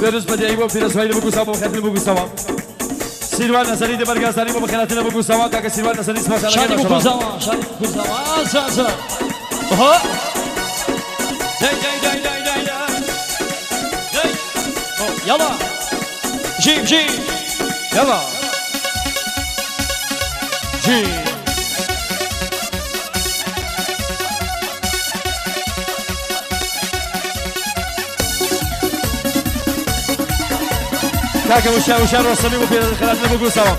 بێروز بەدیعی بۆ پیرۆزبایی لە بووک و ساوا بۆ بەخێرهاتنی بووک و ساوا. سیروان نەزەری دە بەرگازانی بۆ بەخێرهاتن لە بووک و ساوا. کاکە سیروان نەزەری سپاسیان شادی ئەکەین بووک و ماشەڵڵا. زاوا شادی بووک و زاوا ئازا ئازا ئۆهۆ دەی دەی دەی دەی دەی دەی دەی ئۆ یەڵا بژی بژی یەڵا جی. کاکە وشیار وشیار ڕۆستەمی بۆ پێرەخەرات لە بگوسەوە.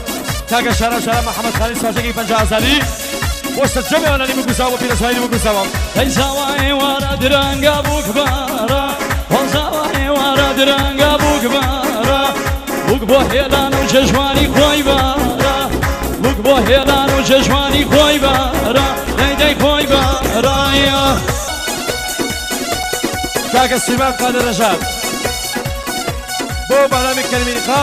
کاکە شارا شارا محەممەد خانی سوازێکی 50 هەزاری بۆ سەرجەم میوانانی بگوسەوە بۆ پیرۆزبایی لە بگوسەوە. ئەی زاوا ئێوارە درەنگە بووک بارە بۆ زاوا ئێوارە درەنگە بووک بارە بووک بۆ هێلان و جەژوانی خۆی بارە بووک بۆ هێلان و جەژوانی خۆی بارە دەی دەی خۆی بارایە. کاکە سیمان قادر نەژاد بۆ بەهرامی کەرمی خا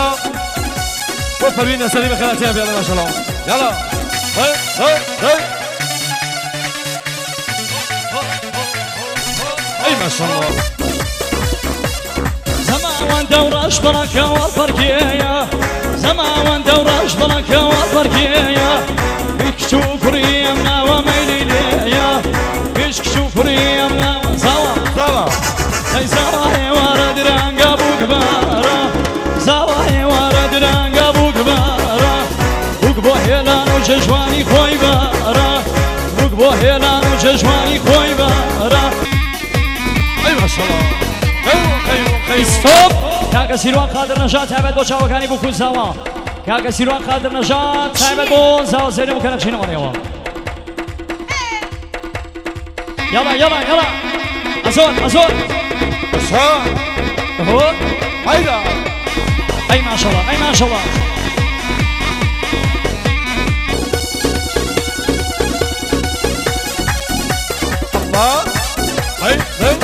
بۆ پەروین نەسەری بەخێراتیان بێڵێ ماشەڵڵا. یاڵا هەی هەی هەی ئەی ماشەڵڵا. زەماوەندە و ڕەش بەڵەکەوە پەرکێیە زەماوەندە و ڕەش بەڵەکەوە پەرکێیە کچ و کوڕی ئەم ناوە مەیلی لێیە گشت کچ و کوڕی ئەم ناوە زاوا زاوا ئەی زاوا ئێوارە درەنگە بووک بارە زاوا ئێوارە درەنگە بووک بارە بووک بۆ هێلان و جەژوانی خۆی بارە بووک بۆ هێلان و جەژوانی خۆی بارە. ئەی ماشەڵڵا. خەیر خەیر خەیر. ستۆپ کاکە سیروان قادر نەژاد تایبەت بۆ چاوەکانی بووک و زاوا کاکە سیروان قادر نەژاد تایبەت بۆ زاوا زێنە بکەنە چینەوەڕێەوە. یاڵا یاڵا یاڵا ئەزۆر ئەزۆر ئەسا هۆ هەیدا. ئەی ماشەڵا ئەی ماشەڵا. ئەڵڵا هەی هەی.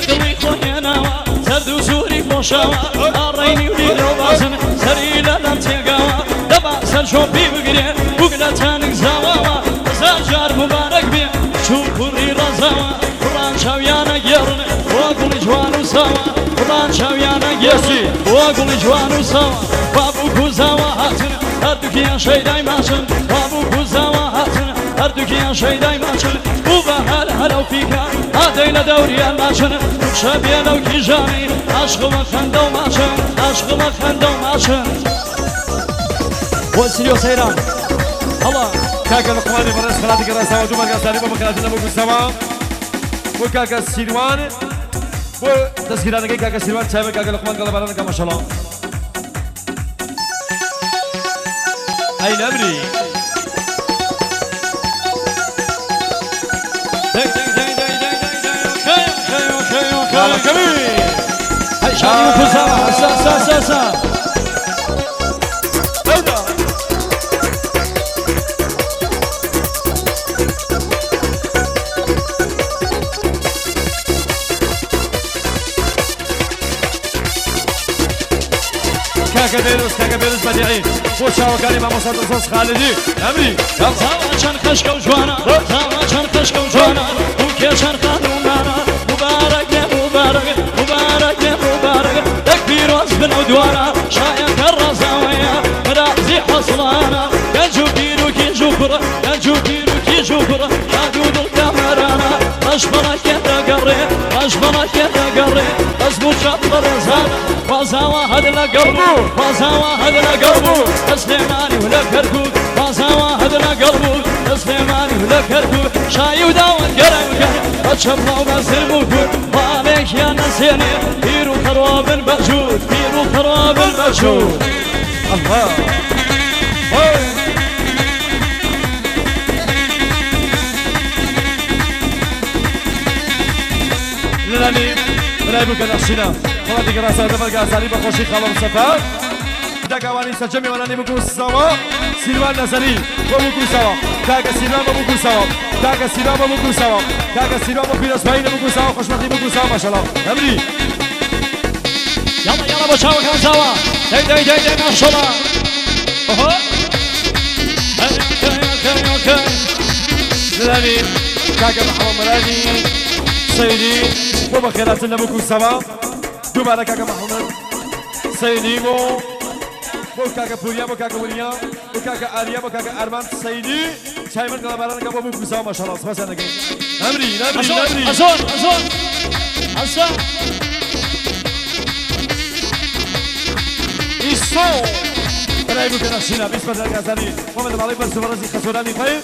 دڵی خۆهێناوە زەرد و سووری پۆشاوە ئاڕەینی و لیرە و بازن سەری لە لەم تێگاوە دەبا سەر شۆپی بگرێ بووک لە تەنک زاواوە هەزار جار مبارەک بێ چوو کوڕی ڕەزاوە کوڕان چاویانە گێڕن بۆ گوڵی جوان و ساوە کوڕان چاویانە گێڕن بۆ گوڵی جوان و ساوە وا بووک و زاوا هاتن هەردووکیان شەیدای ماچن وا بووک و زاوا هاتن هەردووکیان شەیدای ماچن بوو بە هەر هەرە و فیکە هاتەی لە دەوریان ماچن دووکشە بێنە و کیژانی عاشقمە خەندە و ماچن عاشقمە خەندە و ماچن بۆ سریۆ سەیران هەڵا. کاکە لقمانی بەڕێز خەڵاتی گەڕاستەوە دوو مەرگازاری بۆ بەخێرهاتن لە بگوسەوە بۆ کاکە سیروان بۆ دەستگیرانەکەی کاکە سیروان چاوێ کاکە لقمان گەڵەبارانەکە ماشەڵڵا. ئەی نەمری. دەی دەی دەی دەی دەی دەی دەی ئۆکەی ئۆکەی ئۆکەی ئۆکەی. لاڵەکەمی. هەی شادی و کوزاوە سا سا سا سا. هەیدا. کاکە بێروز کاکە بێروز بەدیعی بۆ چاوەکانی مامۆستا دڵسۆز خالدی ئەمری یاڵا. زاوا چەند خەشکە و جوانە زاوا چەند خەشکە و جوانە بووکێ چەند خانومانە مبارەک بێ مبارەک مبارەک بێ مبارەک دەک پیرۆز بن و دوانە شایەتە ڕازاوەیە مرازی حەسڵانە گەنج و پیر و کیژ و کوڕ گەنج و پیر و کیژ و کوڕ شاد و دڵ کامەرانە ڕەش بەڵەکێ دەگەڕێ ڕەش بەڵەکێ دەگەڕێ بەس بوو چاپ بەڕێزانە وازاوە هەر لەگەڵ بوو وازاوە هەر لەگەڵ بوو لە سلێمانی و لە کەرکووک وازاوە هەر لەگەڵ بوو لە سلێمانی و لە کەرکووک شایی و داوەت گەرم بکەن بە چەپڵە و بە زرم و کورد ماڵێکیان نەسێنێ پیر و خەڕۆبن بە جووت پیر و خەڕۆبن بە جووت. ئەڵڵا هەی. لەلانی برای بووکە نەخشینە خەڵاتی گەڕاسەوە دەبەرگە ئازاری بە خۆشی خاڵە مستەفا دەگاوانی سەرجەم میوانانی بکوسەوە سیروان نەزەری بۆ بکوسەوە کاکە سیروان بۆ بکوسەوە کاکە سیروان بۆ بکوسەوە کاکە سیروان بۆ پیرۆزبایی لە بکوسەوە خۆشبەختی بکوسەوە ماشەڵڵا ئەمری. یاڵا یاڵا بۆ چاوەکان زاوا دەی دەی دەی دەی ماشەڵڵا ئۆهۆ ئۆکەی ئۆکەی ئۆکەی. لەلانی کاکە محەمەد مەرانی. سەیدی بۆ بەخێرهاتن لە بوک و سەما. دووبارە کاکە محەممەد سەیدی بۆ کاکە پوریا، بۆ کاکە وریا، بۆ کاکە ئاریا، بۆ کاکە ئارمان سەیدی چایمن گەڵابارانەکە بۆ بوک و سەما. ماشەڵڵا سپاسیان دەکەین. نەمری نەمری نەمری. ئەزۆر ئەزۆر ئەسا ئیسۆ برای بووکە نەخشینە بیست بەردار گازانی بۆ بنەماڵەی بەرز و بەڕێزی خەسۆرانی خۆی،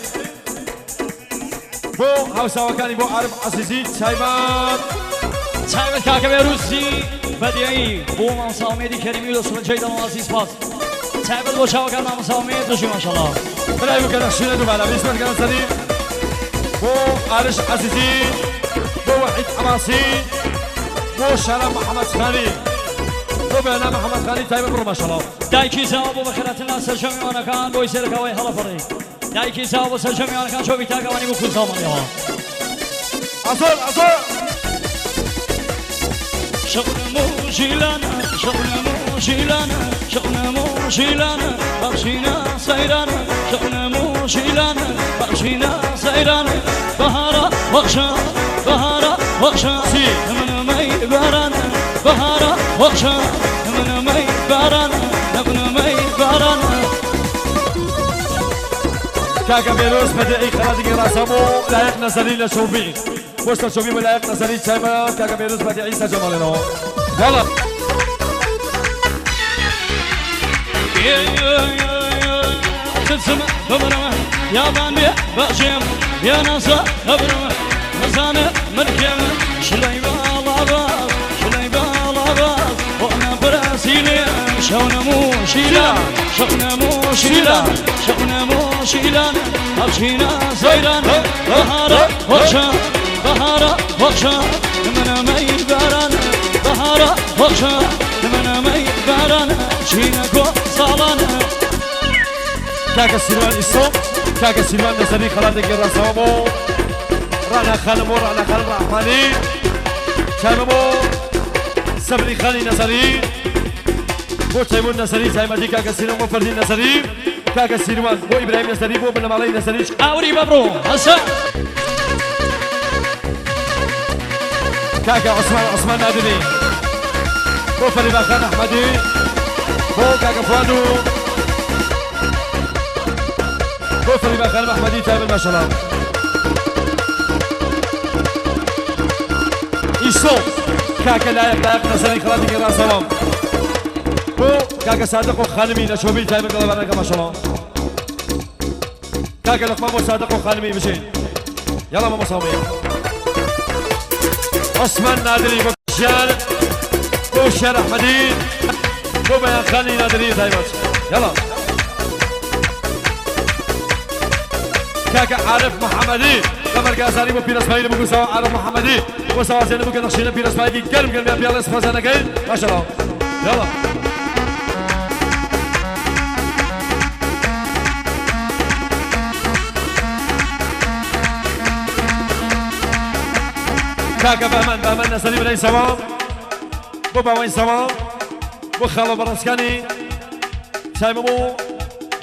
بۆ هاوساوەکانی، بۆ عارف عەزیزی چایمان. تایبەت کاکە بێروسی بەدیعی بۆ مامۆستا ئومێدی کەریمی و دەستڕەنجەی دڵنوازی سپاس. تایبەت بۆ چاوەکان مامۆستا ئومێد بژی ماشەڵڵا. برای بووکە نەخشینە دووبارە بیست بەردار گازانی بۆ ئارش عەزیزی، بۆ وەحید عەباسی، بۆ شارام محەمەد خانی، بۆ بەیانا محەمەد خانی تایبەت بڕۆ ماشەڵڵا. دایکی زاوا بۆ بەخێرهاتن لە سەرجەم میوانەکان بۆی سێرەکەوەی هەڵەپەڕی. دایکی زاوا بۆ سەرجەم میوانەکان چۆبی تاکەوانی بۆ کوزاو ماڵیەوە. ئەزۆر ئەزۆر. شەونم و ژیلانە، شەونم و ژیلانە، شەونم و ژیلانە، بەخشینە سەیرانە، شەونم و ژیلانە، بەخشینە سەیرانە، بەهارە وەخشە، بەهارە وەخشە، منەمەی بارانە، بەهارە وەخشە، منەمەی بارانە، نەبنەمەی بارانە. کاکە بێرۆز بەدیعی خەڵاتێکی ڕاستەوە لایق نەزەری لە چۆبی بۆ سەرچۆبی بۆ لایق نەزەری چایمە کاکە بێرۆز بەدیعی سەرجەماڵێنەوە. یاڵا. تسم ببرم یابان بێ بەژێم بێ ناسە ئەبرم نەزانە من کێم شلەی باڵا باز شلەی باڵا باز بۆنە برازیلێ شەونەم و شیلان شەونەم و شیلان شەونەم و شیلان هەرچینە زەیران بەهارە وەخشە بەهارە وەخشە منەمەی باران بەهارە وەخشە منەمەی باران چینە گۆ ساڵانە. کاکە سیروان ئیسۆ، کاکە سیروان نەزەری خەڵاتێکی ڕاستەوە بۆ ڕانا خانم، بۆ ڕانا خانم ڕەحمانی چایمە، بۆ سەبری خانی نەزەری، بۆ تەیمور نەزەری تایمەتی کاکە سیروان، بۆ فەردین نەزەری کاکە سیروان، بۆ ئیبراهیم نەزەری، بۆ بنەماڵەی نەزەری. ئاوری بەبڕۆ هەسە. کاکە عوسمان عوسمان نادری، بۆ فەریبا خان ئەحمەدی، بۆ کاکە فواد و بۆ فەریبا خانم ئەحمەدی تایبەت ماشەڵا. ئیسۆ کاکە لایق لایق نەزەری خەڵاتێکی ڕاستەوە بۆ کاکە سادق و خانمی لە چۆبی تایبەت گەڵەبانەکە ماشەڵا. کاکە لەقمان بۆ سادق و خانمی بژین. یاڵا مامۆستا ئومێد. عوسمان نادری بۆ ژیان، بۆ شیار ئەحمەدی، بۆ بەیان خانی نادری تایبەت. یاڵا کاکە عارف محەممەدی لە مەرگازانی بۆ پیرەسپایی لە بگوسەوە. عارف محەممەدی بۆ سەوازێنە بکە نەخشینە پیرەسپایەکی گەرم گەرمیان پیاڵێ سپاسیان دەکەین ماشەڵا. یاڵا کاکە بەمەن بەمەن نەسەری برای سەوا، بۆ باوەی سەوا، بۆ خاڵە بەڕەسکانی چایمە، بۆ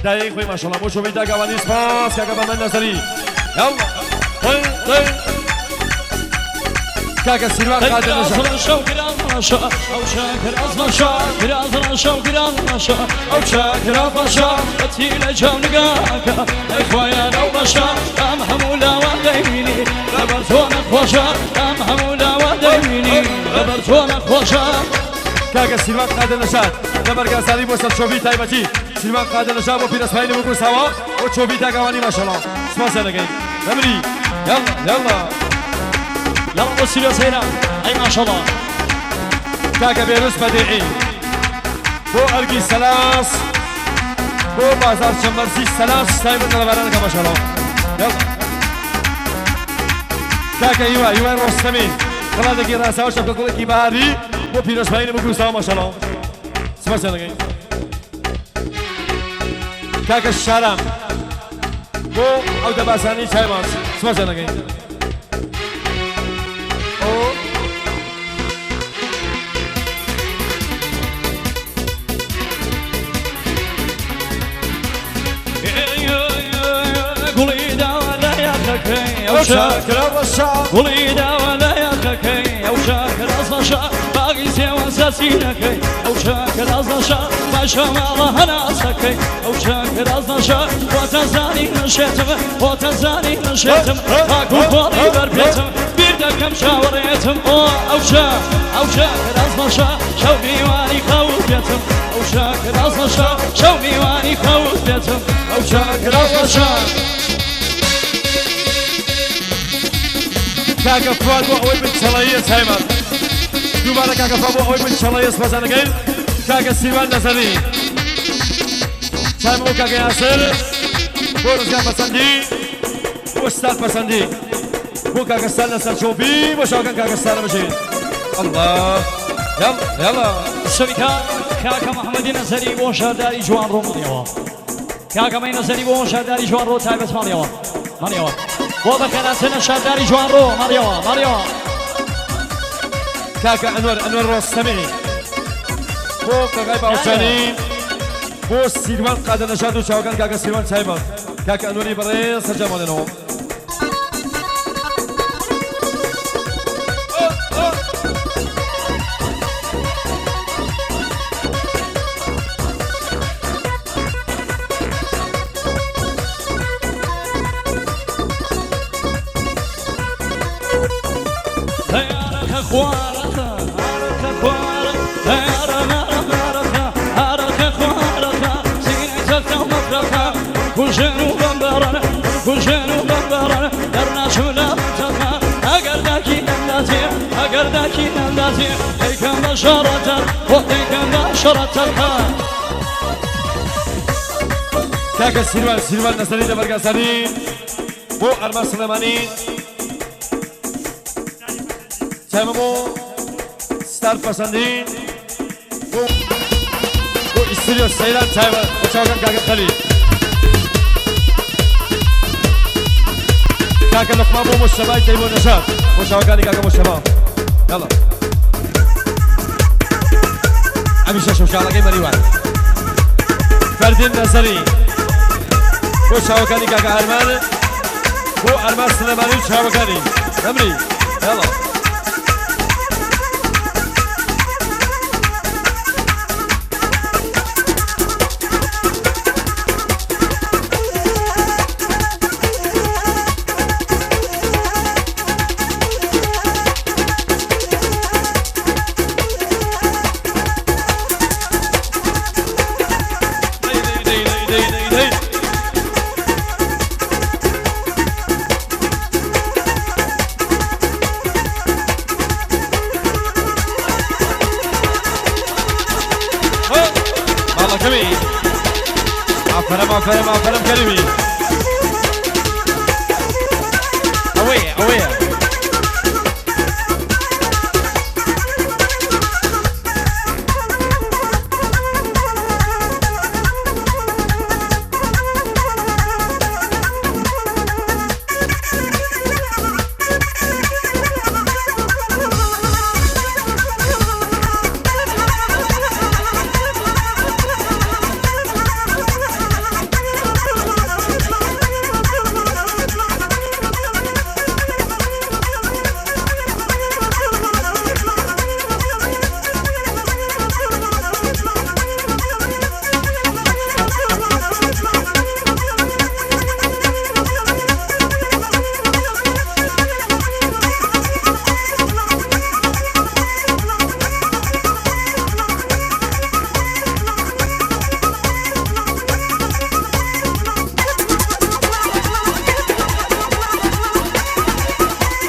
دایەی خۆی ماشەڵا، بۆ شۆبەی داگاوانی سپاس کاکە بەمەن نەسەری. یاڵا دەی دەی کاکە سیروان قادر نەژاد. ئەم هەموو لاوە دەیبینی لەبەر تۆ نەخۆشە، ئەم هەموو لاوە دەیبینی لەبەر تۆ نەخۆشە. کاکە سیروان قادر نەژاد لە مەرگازانی بۆ سەرچۆبی تایبەتی سیروان قادر نەژاد بۆ پیرەسپایی لە بگوساوە بۆ چۆبی تاگاوانی ماشەڵا سپاسیان دەکەین. نەمری یاڵا یاڵا. یاڵا بۆ سیرۆ سەیران ئەی ماشەڵا. کاکە بێروز بەدیعی بۆ ئەرگی سەلاس، بۆ بازار چەمبەرزی سەلاس تایبەت لەبارانەکە ماشەڵا. یاڵا کاکە هیوا هیوای ڕۆستەمی خەڵاتێکی ڕاستەوە شەپکە گوڵێکی بەهاری بۆ پیرۆزبایی لە بگوساوە ماشەڵا سپاسیان دەکەین. کاکە شارام بۆ ئەو دەباسانی چایماس سپاسیان دەکەین. گوڵی داوە لە یاخەکەی ئەو شاکرە ڕەشا، گوڵی داوە لە یاخەکەی. ڕەشە باغی سێوە سەسینەکەی ئەو چاکە ڕاز نەشە باشە ماڵە هەناسەکەی ئەو چاکە ڕاز نەشە خۆتە زانی نەشێتم خۆتە زانی نەشێتم تاکو خۆڵی بەرپێتم بیر دەکەم چاوەڕێتم ئۆ ئەو چا ئەو چاکە ڕاز نەشە شەو میوانی خەوت بێتم ئەو چاکە ڕاز نەشە شەو میوانی خەوت بێتم ئەو چاکە ڕاز نەشە کاکە فواد بۆ ئەوەی بنچەڵەییە چایمان دووبارە کاکە فواد بۆ ئەوەی بنچەڵەیە سپاسانەکەین کاکە سیروان نەزەری چایم بۆ کاکە یاسر بۆ ڕزگار پەسەندی بۆ ستار پەسەندی بۆ کاکە ستار لەسەر چۆپی بۆ شاکان کاکە ستارە بژین الله يلا يلا شەویکە کاکە محەممەدی نەزەری بۆ شارداری جوان ڕۆ ماڵیەوە کاکە مەی نەزەری بۆ شارداری جوان ڕۆ تایبەت ماڵیەوە ماڵیەوە بۆ بەخێراتنە شارداری جوان ڕۆ ماڵیەوە ماڵیەوە کاکە ئەنوەر ئەنوەر ڕۆستەمی بۆ کاکای باوچانی بۆ سیروان قادر نەژاد و چاوەکان کاکە سیروان چایمان کاکە ئەنوەری بەڕێز سەرجەمانێنەوە کوژێن و بەمبەڕن کوژێن و بەمبەڕن دەرناچم لە تەقا ئەگەر داکی نەمداتێ ئەگەر داکی نەمداتێ دەیکەم بە شەڕەتە خۆ دەیکەم بە شەڕەتەکە. کاکە سیروان سیروان نەزەری لە بەرگازانی بۆ ئەرمان سلێمانی چایمە بۆ ستار پەسەندی بۆ بۆ ئیستریۆ سەیران چایمە بۆ چاوەکان کاکە خەلیل کاکە لوقمان بۆ مشتەبای تەیمۆ نەژاد بۆ چاوەکانی کاکە مشتەبا یاڵا هەمیشە شەوشاڵەکەی مەریوان فەردین نەزەری بۆ چاوەکانی کاکە ئارمان بۆ ئارمان سلێمانی و چاوەکانی ئەمری یاڵا دەی دەی دەی دەی دەی دەی ماڵەکەمی ئافەرم ئافەرم ئافەرم کەریمی ئەوەیە ئەوەیە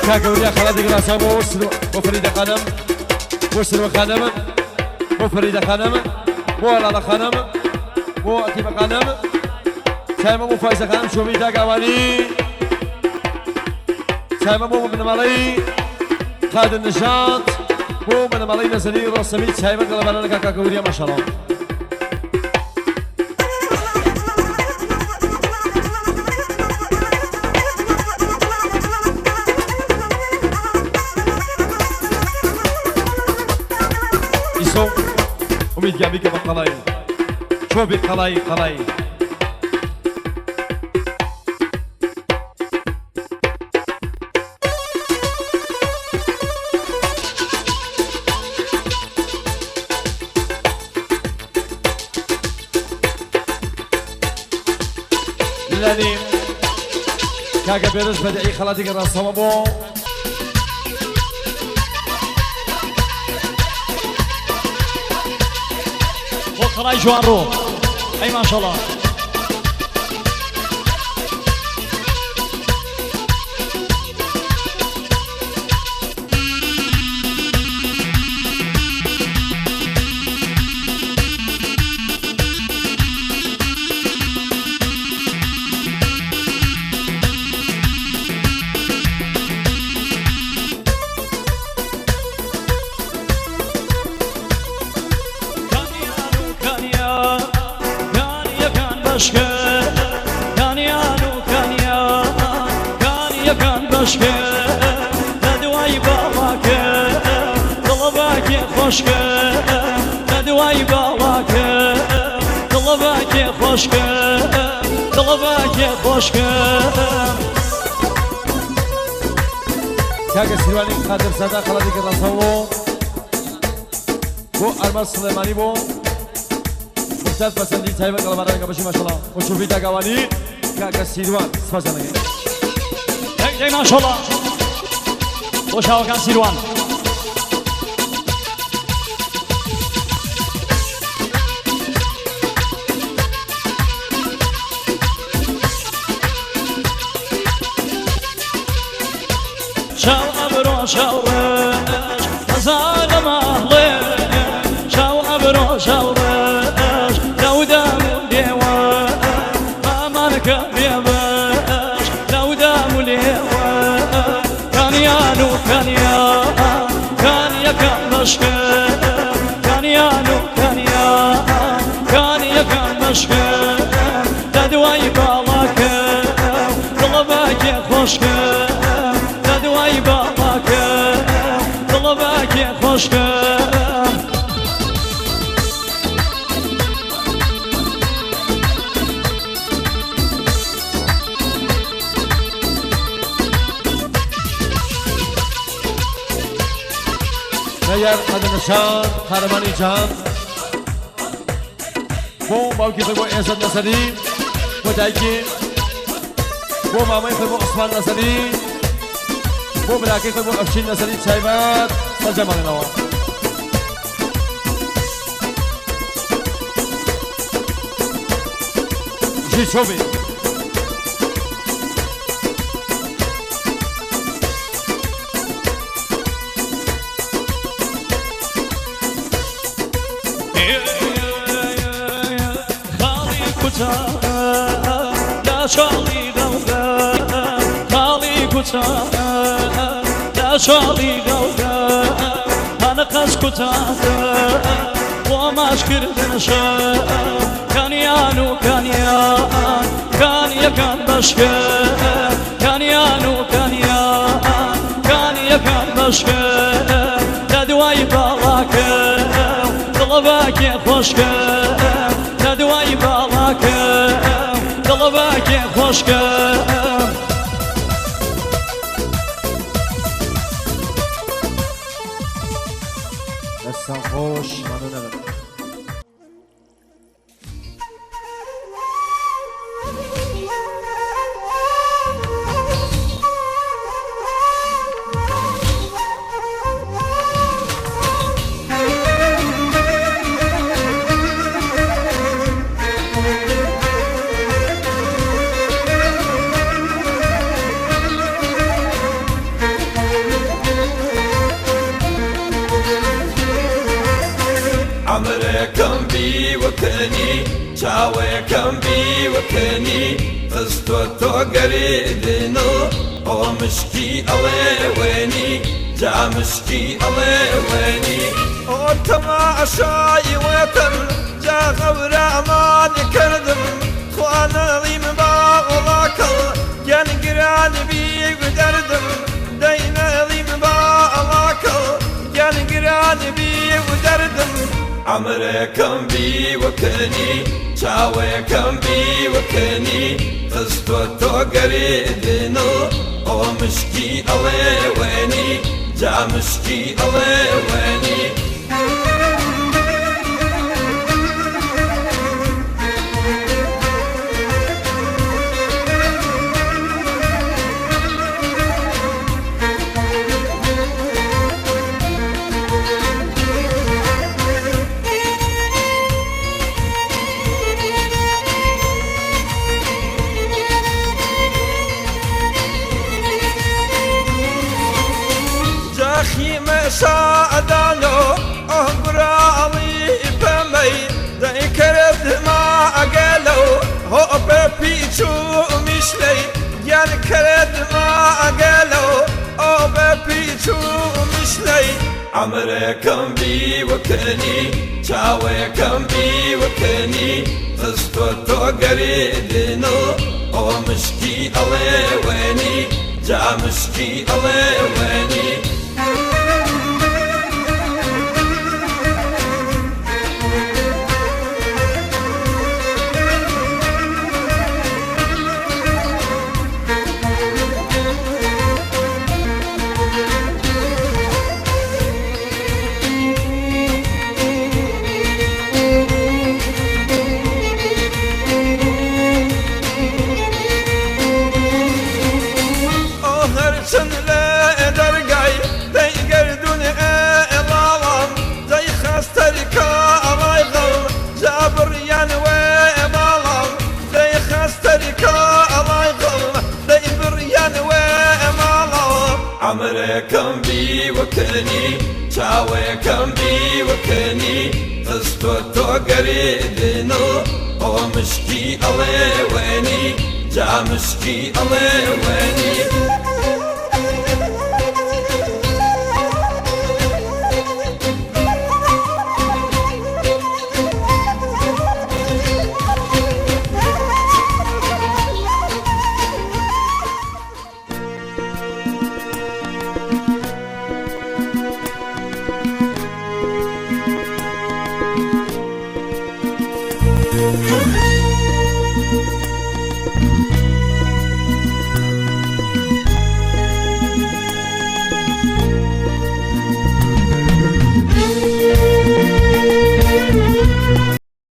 کاکە وریا خەڵاتێک ڕاسا بۆ بۆ فەریدە خانم بۆ سروە خانم بۆ فەریدە خانم بۆ لاڵە خانم بۆ ئەتیبە خانم چایمە بۆ فایزە خانم شۆبی داگاوانی چایمە بۆ بنەماڵەی قادر نژاد بۆ بنەماڵەی نەزەری ڕۆسەمی چایمە گەڵەبانە کاکە وریا ماشەڵا. ئیسۆ ئومید گیان بیکە بە قەڵایی چۆبی قەڵایی قەڵایی. کاکە بێرش بەدعی خەڵاتی گەڕاستەوە بۆ بۆ قەڵای جوانڕۆ ئەی ماشەڵا. کانیان و کانیا کانیەکان بەشکە کانیان و کانیا کانیەکان بەشکە لە دوای باڵاکە دڵەباکێ خۆشکە لە دوای باڵاکە دڵەباکێ خۆشکە دڵەباکێ خۆشکە. کاکە سیروانی قادر سادا خەڵاتی گەڕاستەوە بۆ ئەرمەز سڵێمانی بۆ ممتاز پەسەندی تایبەت گەڵبارانەکە بەشی ماشەڵا بۆ چوفی تاگاوانی کاکە سیروان سپاسیان دەکەین. دەی دەی ماشەڵا بۆ شاوەکان سیروان. چاو ئەبرۆ چاو ڕەش هەزار لە ماڵێ چاو ئەبرۆ چاو ڕەش لەو دام و لێوە ئامانکە بێبەش لەو دام و لێوە کانیان و کانیان کانیەکان بەشکە کانیان و کانیان کانیەکان بەشکە لە دوای باڵاکە دڵە باکێ خۆشکە لە دوای باڵاکە دڵە باکێ خۆشکە. نەیار قەدەنەشان قارەمانی جەهان بۆ باوکی خۆی بۆ ئێزەد نەسەری بۆ دایکی بۆ مامەی خۆی بۆ عوسمان نەسەری بۆ براکەی خۆی بۆ ئەفشین نەسەری چایبات سەرجەمانەوە. ژی چۆبی. خاڵی کوچە لە چاڵی غەوغە خاڵی کوچە لە چاڵی غەوغە هەنە قەز کوتاتە بۆ ماچکردن شە کانیان و کانیان کانیەکان بەشکە کانیان و کانیان کانیەکان بەشکە لە دوای باڵاکە دڵەباکێ خۆشکە لە دوای باڵاکە دڵەباکێ خۆشکە. دەستان خۆش مانوو نەبن. عەمرێکم بیوەکەنی چاوێکم بیوەکەنی خستۆ تۆ گەریدنڵ ئۆ مشکی ئەڵێوێنی جا مشکی ئەڵێوێنی ئۆ تەماشای وەتەن جا غەورامانی کردم خوانەڵیم با وڵاکەڵ گیان گران بی دەردم دەینەڵیم با ئەڵاکەڵ گیان گران بی دەردم عەمرێکم بیوەکەنی چاوێکم بیوەکەنی خستۆ تۆ گەریدنڵ ئۆ مشکی ئەڵێوێنی جا مشکی ئەڵێوێنی. خیمە شادانۆ ئۆه گوراڵی پەمەی دەیکرد ماگەلەو هۆ بە پیچ و میشلەی گیان کرد ماگەلەو ئۆ بە پیچ و میشلەی عەمرێکم بیوەکەنی چاوێکم بیوەکەنی خستۆ تۆ گەریدنڵ ئۆ مشکی ئەڵێ وێنی جا مشکی ئەڵێ وێنی. ئۆ هەرچەند لە دەرگای دەی گەردوون ئێڵاڵام دەی خەستەر کاڵای غەم جا بڕیان وێ ماڵام دەی خەستەر کاڵای غەم دەی بڕیان وێ ماڵام عەمرێکم بیوەکەنی چاوێکم بیوەکەنی خستۆ تۆ گەریدنڵ ئۆ مشکی ئەڵێ وێنی جا مشکی ئەڵێ وێنی.